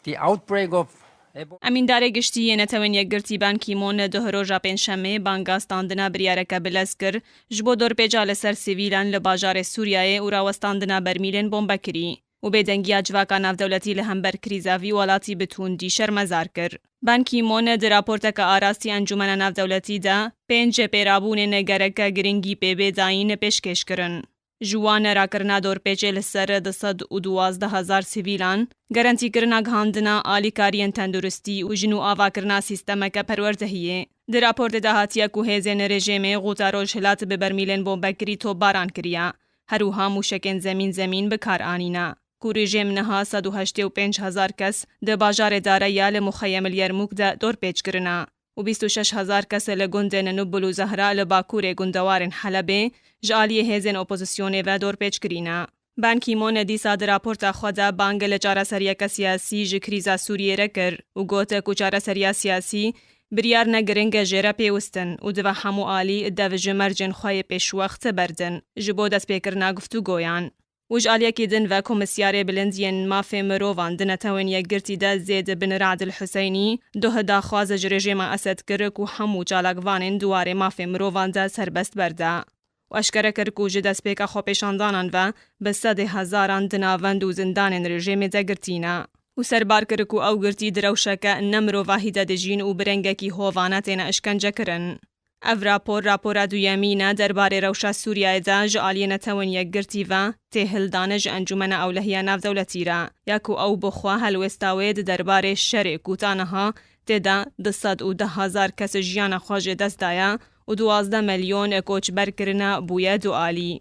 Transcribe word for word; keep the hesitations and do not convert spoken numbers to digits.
The outbreak of Ebola. Emîndarê giştî yê Netewên Yekgirtî Ban Ki-moon di hiroja Pêncşemê banga standina biryareke bilez kir, ji bo dorpêça li ser sivîlan li bajarê Sûriyayê û rawestandina bermîlên bombekirî û bêdengiya civaka navdewletî li hember krîza vî welatî bi tundî şermezar kir. Ban Ki-moon di raporteke arastî Encûmena Navdewletî de pênc pêrabûnên gereke giringî pê bê dayîn pêşkêş kirin. Ji wan rakirina dorpêçê li ser du sed û duwazdeh hezar sivîlan, garantîkirina gihandina alîkariyên tenduristî û jin û avakirina sîstemeke perwerdehiyê. Di raportê de hatiye ku hêzên rejîmê Xuta Rojhilat bi bermîlên bombekirî topbaran kiriye. Her wiha mûşekên zemîn zemîn bi kar anîne. Ku rejîm niha sed û heştê û pênc hezar kes di bajarê Dareya li muxeyem li Yermûk de dorpêç kirine û bîst û şeş hezar kes li gundên Nubul û Zehra li bakurê gundewarên Helebê ji aliyê hêzên opozisyonê ve dorpêç kirîne. Ban Ki-moon dîsa di raporta xwe de bang li çareseriyeke siyasî ji krîza Sûriyê re kir û got ku çareseriya siyasî biryar ne giring e jê re pêwist in û dive hemû alî dev ji mercên xwe yê pêşwext berdin ji bo destpêkirina guftûgoyan. Û ji aliyekî din ve Komîsyarê Bilind yên Mafê Mirovan di Netewên Yekgirtî de Zêd bin Rad El Huseynî duh daxwaz ji rejîma Esed kir ku hemû çalakvanên di warê mafê mirovan de serbest berde û eşkere kir ku ji destpêka xwepêşandanan ve bi sedê hezaran di navend û zindanên rejîmê de girtî ne û serbar kir ku ew girtî di rewşeke ne mirovahî de dijîn û bi rengekî hovane têne işkencekirin. Ev rapor, rapora duyemîn e derbarê rewşa Sûriyeyê de ji aliyê Netewên Yekgirtî ve tê hildane ji Encûmena Ewlehiya Navdewletî re, ya ku ew bi xwe helwêsta wê di derbarê şerê ku ta niha tê de du sed û deh hezar kes jiyana xwe ji dest daye û duwazdeh milyon koçber kirine bûye du alî.